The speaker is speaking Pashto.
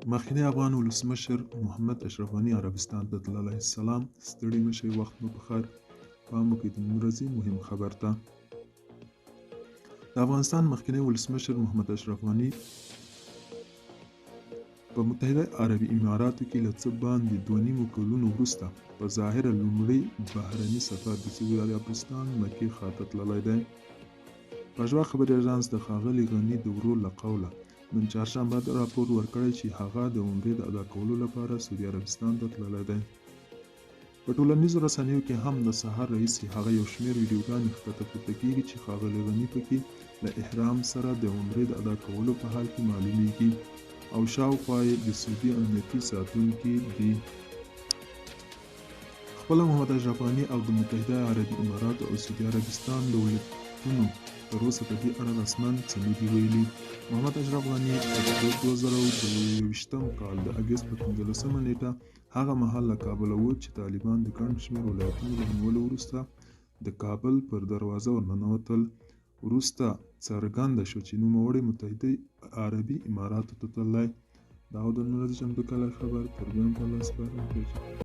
مخکینی افغان ولسمشر محمد اشرف غني عربستان ته تللی. سلام، ستړي مه شئ، وخت مو په خیر. پام وکړئ د نن ورځې مهم خبر ته. د افغانستان مخکینی ولسمشر محمد اشرف غني په متحده عربي اماراتو کې له څه باندې 2.5 کلونو وروسته په ظاهره لومړي بهرني سفر د سعودي عربستان مکې ښار ته تللی دی. پژواک خبري اژانس د ښاغلي غني د ورور له قوله نن چهارشنبه راپور ورکړی چې هغه د عمرې د ادا کولو لپاره سعودي عربستان ته تللی دی. په ټولنیزو رسنیو کې هم د سهار راهیسې هغه یو شمېر ویډیوګانې ښکته پورته کېږي چې ښاغلی غني پکې له احرام سره د عمرې د ادا کولو په حال کې معلومېږي او شاوخوا یې د سعودي امنیتي ساتونکي دي. خپله محمد اشرف غني او د متحده عربي اماراتو او سعودي عربستان دولتونو تر اوسه په دې اړه رسما څه نه دي ویلي. محمد اشرف غني په 2021 کال د اګست په 15 نېټه هغه مهال له کابله ووت چې طالبان د ګڼ شمېر ولایتونو له نیولو وروسته د کابل پر دروازه ورننوتل. وروسته څرګنده شوه چې نوموړی متحده عربي اماراتو ته تللی. دا و د نن ورځې چمتو کړی خبر. تر بیا مو په الله سپارم.